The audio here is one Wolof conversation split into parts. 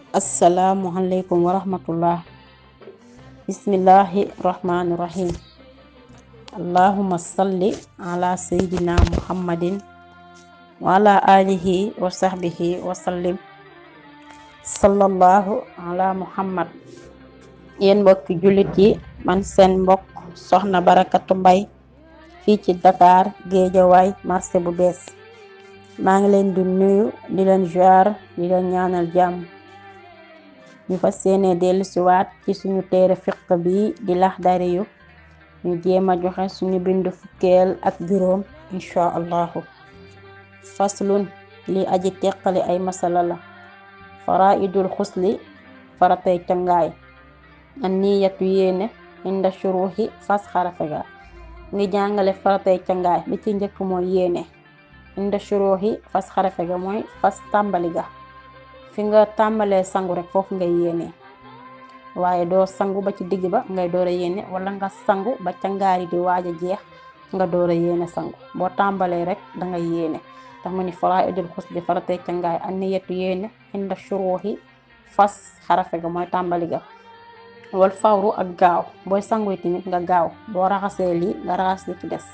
Assalamualaikum warahmatullah. Bismillahirrahmanirrahim. Allahumma salli ala sayyidina Muhammadin wa ala alihi wa sahbihi wa sallim. Sallallahu ala Muhammad. Yéen mbokki jullit yi, man seen mbokk soxna Barakatu Mbay fii ci Dakar Géejawaay marché bu bees. maa ngi leen di nuyu di leen ziar di leen ñaanal jàmm. ñu fas yéene dellu si waat ci suñu téere fiq bi di Laxdari yu ñu jéem a joxe suñu bindu fukkeel ak juróom insha allahu. faslun li aji teqali ay masala la. faraidul xusli faratay cangaay. an niyatu yéene inda shuruhi fas xarafega ngi jàngale faratay cangaay li ci njëkk mooy yéene. inda shuruhi fas xarafega mooy fas tàmbali ga fi nga tàmbalee sangu rek foofu ngay yéene, waaye doo sangu ba ci digg ba ngay door a yéene, wala nga sangu ba cangaay di waaj a jeex nga door a yéene sangu. boo tàmbalee rek dangay yéene. tax mu ni faraidul xusli faratay cangaay an niyatu yéene inda shuruhi fas xarafe ga mooy tàmbali ga. wal fawru ak gaaw, booy sangu tamit nga gaaw, boo raxasee lii nga raxas li ci des,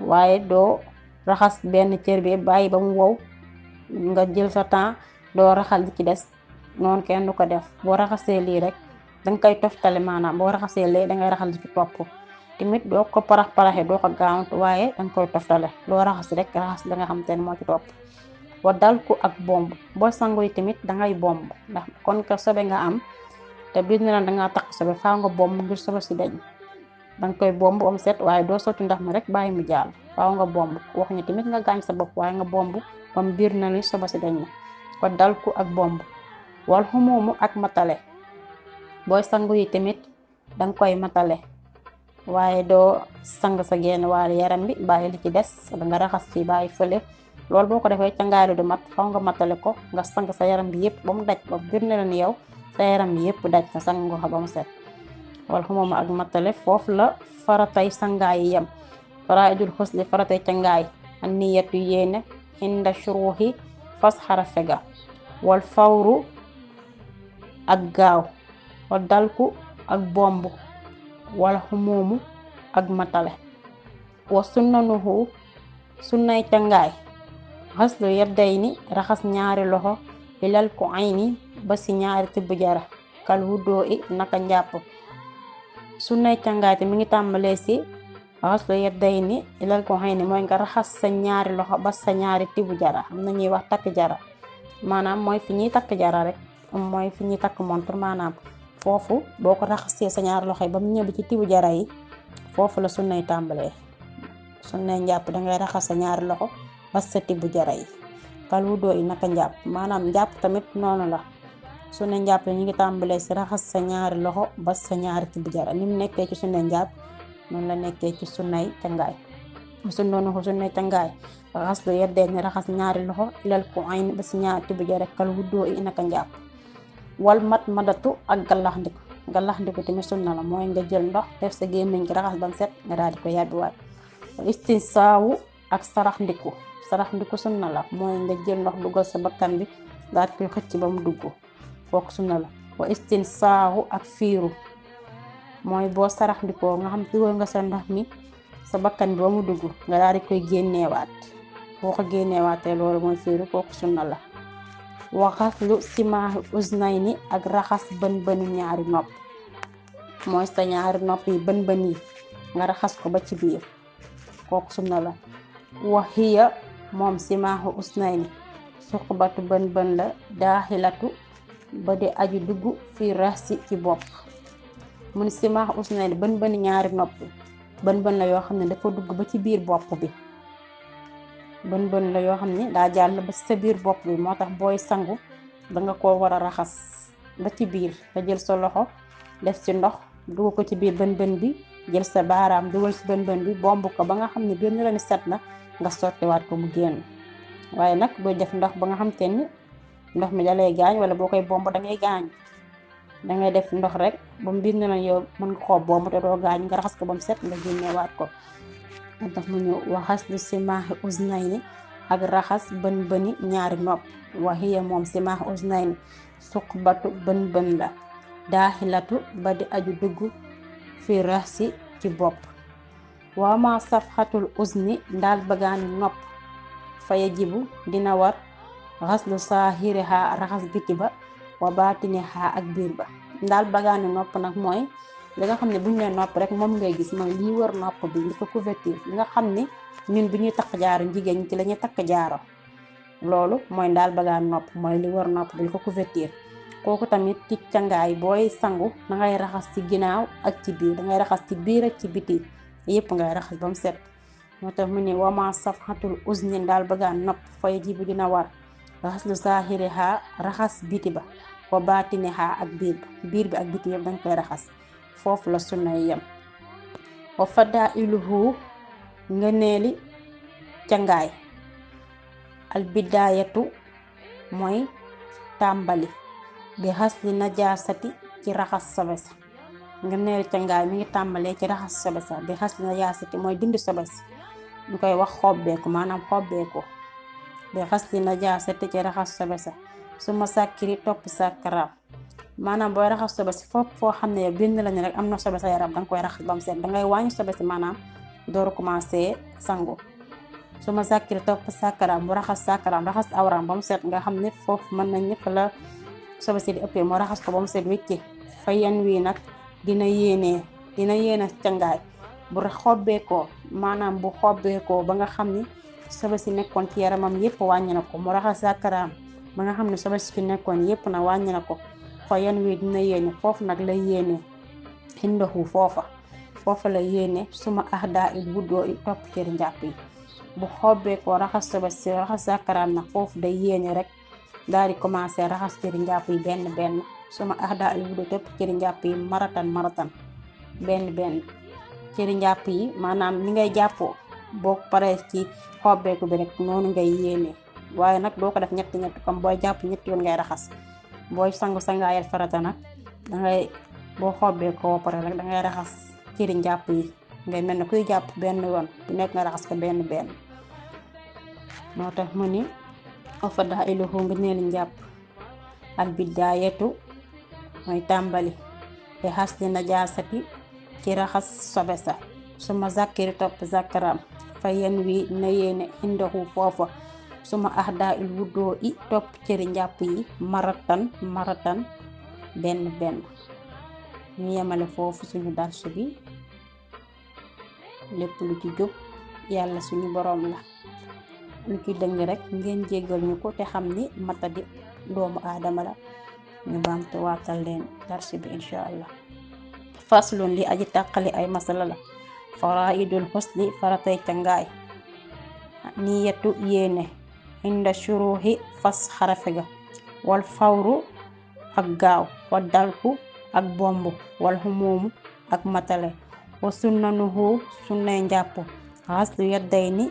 waaye doo raxas benn cër bi bàyyi ba mu wow nga jël sa temps doo raxal li ci des. noonu kenn du ko def. boo raxasee lii rek danga koy toftale, maanaam boo raxasee lee dangay raxal li ci topp. tamit doo ko paraxe doo ko gaawantu, waaye danga koy toftale, loo raxas rek raxas la nga xam te ne moo ci topp. wa dal ku ak bomb, boo sangu yi tamit dangay bomb, ndax kon ko sobe nga am te biir na la dangaa takk sobe, faaw nga bomb ngir sobe si dañ. danga koy bomb am set, waaye doo sotti ndox mi rek bàyyi mu jàll, faaw nga bomb. wax ñu tamit nga gaañ sa bopp, waaye nga bomb bam biir na li sobe si dañ na. wa dal ku ak bomb. wal xumumu ak matale, booy sangu yi tamit danga koy matale, waaye doo sang sa genn wàllu yaram bi bàyyi li ci des, danga raxas ci bàyyi fële. loolu boo ko defee cangaaylu du mat, faw nga matale ko, nga sang sa yaram bi yëpp ba mu daj, ba biir na leen yow sa yaram bi yëpp daj nga sang nga ko ba mu set. wal xumumu ak matale foofu la faratay sangaay yi yem. faraidul xusli faratay cangaay an niyatu yéene inda shuruhi fas xarafe ga. wal fawru ak gaaw. wal dalku ak bomb. wal xumumu ak matale. wa sunnanuhu sunnay cangaay xaslu yaddayni raxas ñaari loxo ilal ku ayni ba si ñaari tibb jara kal wuddoo i naka njàpp. sunnay cangaay te mi ngi tàmbalee si xaslu yaddayni ilal ku ayni mooy nga raxas sa ñaari loxo ba sa ñaari tibb jara. xam na ñuy wax takk jara, maanaam mooy fi ñuy takk jara rek, mooy fi ñuy takk montre, maanaam foofu boo ko raxasee sa ñaari loxo yi ba mu ñëw ci tibu jara yi, foofu la sunnay tàmbalee. sunnay njàpp dangay raxas sa ñaari loxo ba sa tibu jara yi kal wuddoo yi naka njàpp. maanaam njàpp tamit noonu la. sunnay njàpp ñu ngi tàmbalee si raxas sa ñaari loxo ba sa ñaari tibu jara. ni mu nekkee ci sunnay njàpp noonu la nekkee ci sunnay cangaay. sunnay cangaay raxas lu yeddee ni raxas ñaari loxo ilal ku ayn ba si ñaari tibu jara kal wuddoo yi naka njàpp. wal mat madatu ak gallaxndiku. gallaxndiku tamit sunna la, mooy nga jël ndox def sa gémmiñ gi raxas bam set nga daal di ko yàbbiwaat. istinsaawu ak saraxndiku. saraxndiku sunna la, mooy nga jël ndox dugal sa bakkan bi daal di koy xëcc ba mu dugg, kooku sunna la. wa istinsaawu ak fiiru, mooy boo saraxndikoo nga xam dugal nga sa ndox mi sa bakkan bi ba mu dugg nga daal di koy génneewaat. boo ko génneewaatee loolu mooy fiiru, kooku sunna la. wa xaslu simaahi uznayni ak raxas bën bënu ñaari nopp, mooy sa ñaari nopp yi bën bën yi nga raxas ko ba ci biir, kooku sunna la. wa hiya moom simaahu uznayni suqbatu bën bën la daaxilatu ba di aju dugg fi rasi ci bopp. mun simaahu uznayni bën bën ñaari nopp bën bën la yoo xam ne dafa dugg ba ci biir bopp bi. bën bën la yoo xam ne daa jàll ba sa biir bopp bi, moo tax booy sangu danga ko war a raxas ba ci biir. nga jël sa loxo def ci ndox dugal ko ci biir bën bën bi, jël sa baaraam dugal ci bën bën bi, bomb ko ba nga xam ne biir na la ni set na nga sottiwaat ko mu génn. waaye nag booy def ndox ba nga xam te ni ndox mi dalay gaañ, wala boo koy bomb dangay gaañ. dangay def ndox rek ba mu biir na la yow mën nga koo bomb te doo gaañ, nga raxas ko ba mu set nga génneewaat ko. tax mu ñëw wa xaslu simaahi uznayni ak raxas bën bëni ñaari nopp. wa hiya moom simaahu uznayni suqbatu bën bën la daaxilatu ba di aju dugg fi rasi ci bopp. wa ma safxatul uzni ndaal bagaani nopp fa yajibu dina war xaslu saahiriha raxas biti ba wa baatiniha ak biir ba. ndaal bagaani nopp nag mooy li nga xam ne buñ ne nopp rek moom ngay gis mooy lii wër nopp bi li ko couverture li nga xam ni ñun bi ñuy takk jaaro jigéen ñi ci la ñuy takk jaaro loolu mooy ndaal bagaani nopp mooy li wër nopp bi li ko couverture. kooku tamit ci cangaay booy sangu dangay raxas ci ginnaaw ak ci biir dangay raxas ci biir ak ci biti yépp ngay raxas ba mu set. moo tax mu ne wama safhatul uzni ndaal bagaan nopp fa yajibu dina war raxaslu saahiriha raxas biti ba wa baatiniha ak biir ba biir bi ak biti yëpp dañ koy raxas. foofu la sunna yi yem. wa fadailuhu ngëneeli cangaay al bidaayatu mooy tàmbali bi xasli najaasati ci raxas sobe sa. ngëneeli cangaay mi ngi tàmbalee ci raxas sobe sa bi xasli najaasati mooy dindi sobe si ñu koy wax xobbeeku maanaam xobbeeku bi xasli najaasati ci raxas sobe sa su ma sàkkiri topp sàkkaraam maanaam booy raxas sobe si foo xam ne bind lañu rek am na sobe sa yaram danga koy raxas ba mu set dangay wàññi sobe si maanaam dooru commencé sangu. su ma sàkkiri topp sàkkaraam bu raxas sàkkaraam raxas awraam ba mu set nga xam ne foofu mën nañ ñëpp la sobe si di ëppee moo raxas ko ba mu set wicci fa yan wii nag dina yéene cangaay bu xobbeekoo maanaam bu xobbeekoo ba nga xam ni sobe si nekkoon ci yaramam yépp wàññi na ko mu raxas sàkkaraam ba nga xam ne sobe si fi nekkoon yépp na wàññi na ko fa yan wi dina yéene foofu nag lay yéene xindaxu foofa la yéene suma ahdaa il wuddoo i topp cëri njàpp yi. bu xobbeekoo raxas sobe si raxas sàkkaraam nag foofu day yéene rek daal di commencé raxas cëri njàpp yi benn benn suma ahdaa il wuddoo topp cëri njàpp yi maratan benn cëri njàpp yi maanaam ni ngay jàppoo boo paree ci xobbeeku bi rek noonu ngay yéene waaye nag doo ko def ñett comme booy jàpp ñetti yoon ngay raxas. booy sangaayal farata nag dangay boo xobbeekoo pare rek dangay raxas cëri njàpp yi ngay mel ne kuy jàpp benn yoon bu nekk nga raxas ko benn moo tax mu ni fadailuhu nga neeli njàpp al bidaayatu mooy tàmbali te xasli najaasati ci raxas sobe sa suma zakkiri topp zakkaram fa yen wi na yéene indahu foofa suma ahdaa il wuddoo i topp cëri njàpp yi maratan benn ñu yemale foofu suñu darsu bi lépp lu ci jub yàlla suñu boroom la lu ci dëng rek ngeen jéggal ñu ko te xam ni matadi doomu aadama la ñu baamte waatal leen darsu bi insha allah. faslun li aji tàqali ay masala la. faraidul xusli faratay cangaay niyatu yéene inda shuruhi fas xarafe ga wal fawru ak gaaw wa dalku ak bomb wal xumuumu ak matale wa sunnanuhu sunnay njàpp xaslu yaddayni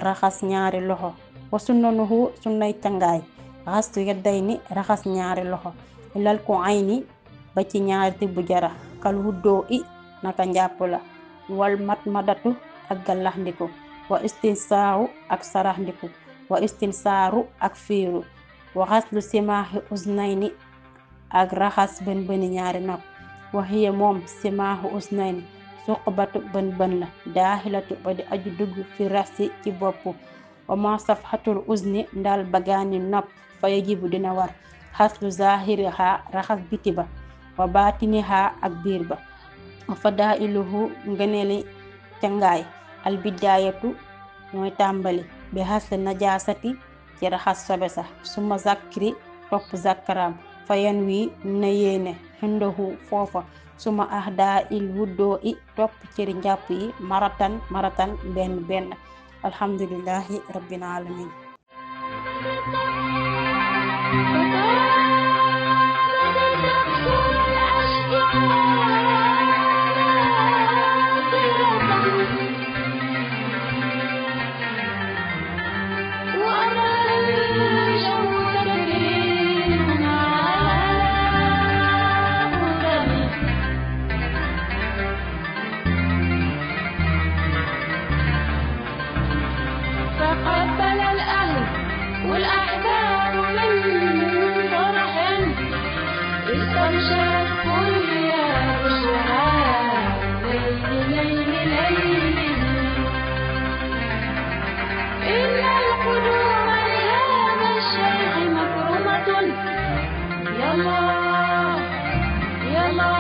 raxas ñaari loxo wa sunnanuhu sunnay cangaay xaslu yaddayni raxas ñaari loxo ilal ku ayni ba ci ñaari tibbu jara kal wuddoo i naka njàpp la wal madatu ak gallaxndiku wa istinsaaru ak saraxndiku wa istinsaaru ak fiiru wa xaslu simaahi uznayni ak raxas bën bëni ñaari nopp wa hiya moom simaahu uznayni suqbatu bën la daaxilatu ba di aju dugg fi rasi ci bopp. wa ma safhatul uzni ndaal bagaani nopp fa yajibu dina war xaslu zahiriha raxas biti ba wa baatiniha ak biir ba. wa fadailuhu ngëneeli cangaay al bidaayatu mooy tàmbali bi xasli najaasati ci raxas sobe sa suma zakkiri topp zakkaram fa yan wi na yéene xindahu foofa suma ahdaa il wuddoo i topp cëri njàpp yi maratan benn alhamdulillahi rabbil alamin. تقبل تشكر يا بشرى ليل ليل ليل إن القدوم أيام الشيخ مكرمة يلا يلا